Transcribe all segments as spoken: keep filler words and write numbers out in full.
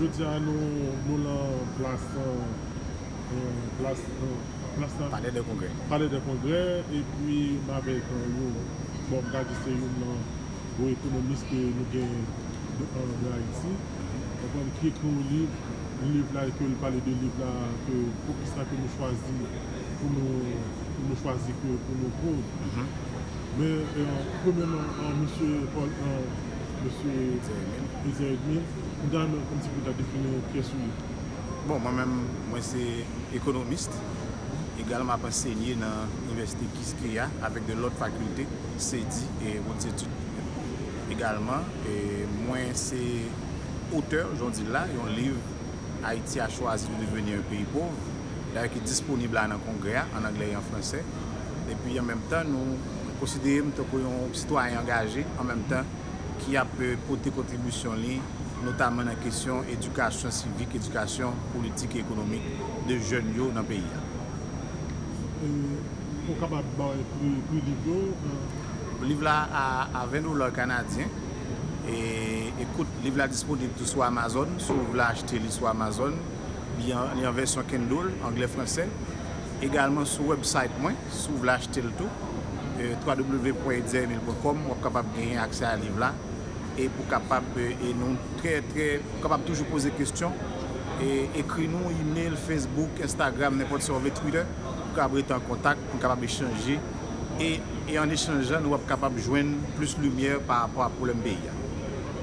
Jodi a, nou, nou lan plas, euh, euh, plas, euh, plas la, Palè dè Kongrè. Palè dè Kongrè, epi m avèk, euh, yon, bon, m ka di se youn nan gwo ekonomis ke nou gen de, euh, de Ayiti. Konprann, ki ekri yon liv, liv la, ke l pale de liv la, ke poukisa ke nou chwazi pou nou, pou nou chwazi ke pou nou pran. Men, euh, premyèman, euh, mesye Paul, euh, mesye Etzer Edmil, m ta renmen kòmsi pou ta defini kiyès ou ye. Bon, mwen menm, mwen se ekonomis. Egalman ap ansenye nan Inivèsite Kiskeya avèk de lòt fakilte, CEDI e Hautes Études. Egalman, e mwen se otè, jan w di l la, yon liv Haïti a choisi de devenir un pays pauvre, dayè ki disponib la nan Kongrè a, an anglè e an fransè. Epi, an menm tan, nou konsidere m tankou yon sitwayen angaje, an menm tan, ki ap, eh, pote kontribisyon li, notaman nan kesyon edikasyon sivik, edikasyon politik e ekonomik de jèn yo nan peyi a. E, ou kapab bay pri, pri liv yo, eh? Liv la a, a ven dola kanadyen. E, ekout, liv la disponib tou sou Amazon, si w vle achte li sou Amazon. Li an, li an vèsyon Kindle, anglè, fransè. Egalman sou website mwen, si w vle achte l tou, eh, w w w pwen etzer emil pwen kòm, w ap kapab genyen aksè a liv la. E pou kapab, eh, e nou trè, trè, w kapab toujou poze kesyon, e ekri nou, email, Facebook, Instagram, nenpòt sa w vle, Twitter, pou kapab rete an kontak, pou n kapab echanje. E, e an echanjan, nou ap kapab jwenn plis limyè pa rapò a pwoblèm peyi a.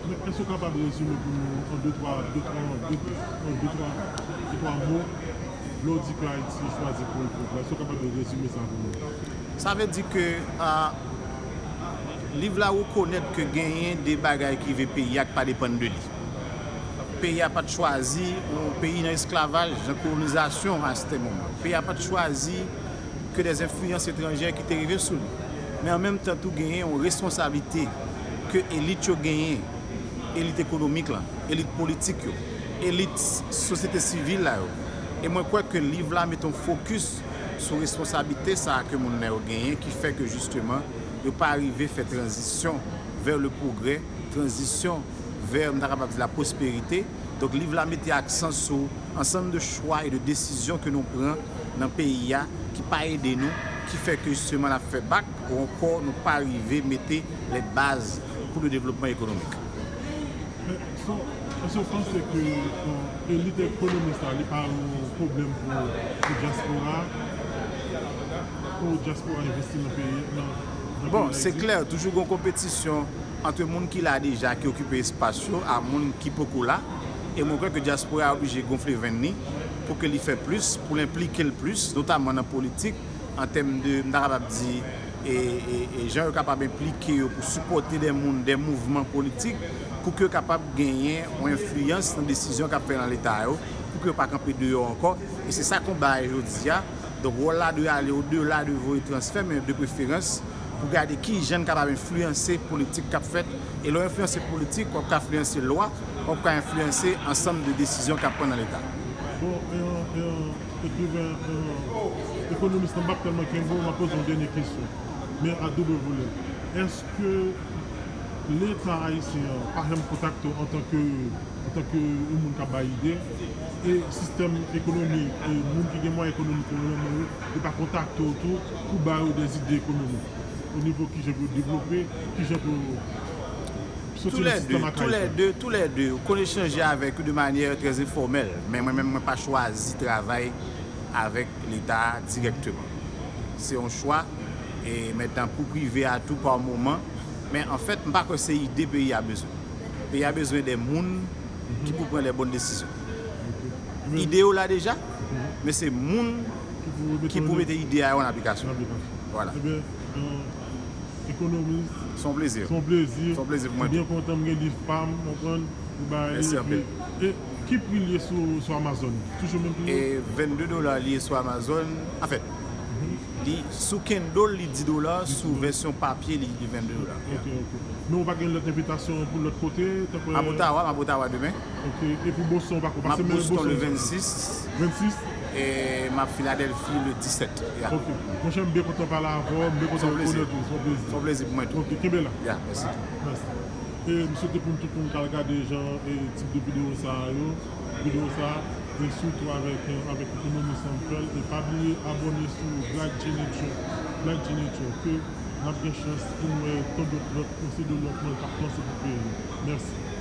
Men, èske w kapab rezime pou nou an de, twa, de, twa, de, an de, twa, de, twa mo, lè w di ke Ayiti chwazi pou l pran, èske w kapab rezime sa pou nou? Sa vle di ke, ah, liv la rekonèt ke genyen de bagay ki rive peyi a ki pa depann de li. Peyi a pa t chwazi yon peyi nan esklavaj, nan kolonizasyon a sèten moman. Peyi a pa t chwazi ke dè enfliyans etranjè ki te rive sou li. Men an menm tan tou genyen yon responsablite ke elit yo genyen, elit ekonomik la, elit politik yo, elit sosyete sivil la yo. E mwen kwè ke liv la mete yon fokis sou responsablite sa a ke moun nan yo genyen, ki fè ke jisteman yo pa rive fè tranzisyon vers le progrès, tranzisyon vers, m ta kapab di, la pwosperite. Donk, liv la mete aksan sou ansanm de chwa e de desizyon ke nou pran nan peyi a ki pa ede nou, ki fè ke jisteman n ap fè bak, ou ankò nou pa rive mete les bases pour le développement économique. Men, so, èske w panse ke, bon, elit ekonomik sa, li pa yon pwoblèm pou, pou dyaspora, pou dyaspora envesti nan peyi, nan, nan peyi Dayiti? Bon, se klè, toujou gen yon konpetisyon ant moun ki la deja, ki okipe espas yo, a moun ki poko la. E mwen kwè ke dyaspora a oblije gonfle venn li pou ke li fè plis, pou l enplike l plis, notaman nan politik, an tèm de, m ta kapab di, e, e, e jan yo kapab enplike yo pou sipòte de moun, de mouvman politik, pou ke yo kapab genyen yon enfliyans nan desizyon k ap fè nan Leta yo, pou ke yo pa kanpe deyò ankò. E se sa konba a jodi a. Donk, wòl la dwe ale odela de voye transfè, men de preferans, pou gade ki jan n kapab enfliyanse politik k ap fèt. E lè w enfliyanse politik, w ap ka enfliyanse lwa, w ap ka enfliyanse ansanm de desizyon k ap pran nan Leta. Bon, e, e, ekriven, e, ekonomis lan, m p ap tèlman kenbe w, m ap poze yon dènye kesyon, men a double volet. Èske Leta ayisyen an pa janm kontakte w antanke, antanke yon moun k ap bay ide, e sistèm ekonomik, e moun ki gen mwayen ekonomik yo nan men yo, yo pa kontakte w tou pou ba yo dè ide ekonomik o nivo kijan pou yo devlope, kijan pou yo soti nan sistèm akayik la? Tou lè de, tou lè de, tou lè de, ou konn echanje avèk yo de manyè trè enfòmèl, men mwen menm, mwen pa chwazi travay avèk Leta a dirèkteman. Se yon chwa, e mentnan pou prive a tou pa moman, men anfèt, m pa kwè se ide peyi a bezwen. Peyi a bezwen de moun ki pou pran les bonnes décisions. Ide yo la deja, men se moun ki pou mete ide a yo an aplikasyon. Vwala. Ebyen, ekonomis, se yon plezi. Se yon plezi. Se yon plezi pou mwen tou. Byen kontan m gen liv pa m, konprann, ou bay. Mèsi anpil. E ki pri l ye sou, sou Amazon? Toujou menm pri yo? E vennde dola li ye sou Amazon. Anfèt, li sou Kindle, li dis dola, sou vèsyon papye, li, li vennde dola. Ok, ok. Men ou pa gen lòt envitasyon pou lòt kote, tankou, m ap Ottawa, m ap Ottawa demen. Ok. E pou Boston, ou pa ko pase, men Boston, Boston le vennsis. Vennsis? E m ap Filadèlfi le disèt. Ya. Ok. Monchè, m byen kontan pale avè w, m byen kontan konnen tou. Se yon plezi. Se yon plezi pou mwen tou. Ok, kenbe la. Ya, mèsi. Mèsi. E m swete pou nou tout moun k al gade jan e tip de videyo sa a yo, videyo sa a, e sitou avèk, e, avèk ekonomi sa m fè l. E pa bliye abòne sou Black J Nature, Black J Nature, ke n ap gen chans pou n wè tan dòt lòt, yon seri de lòt moun k ap panse pou peyi nou. Mèsi.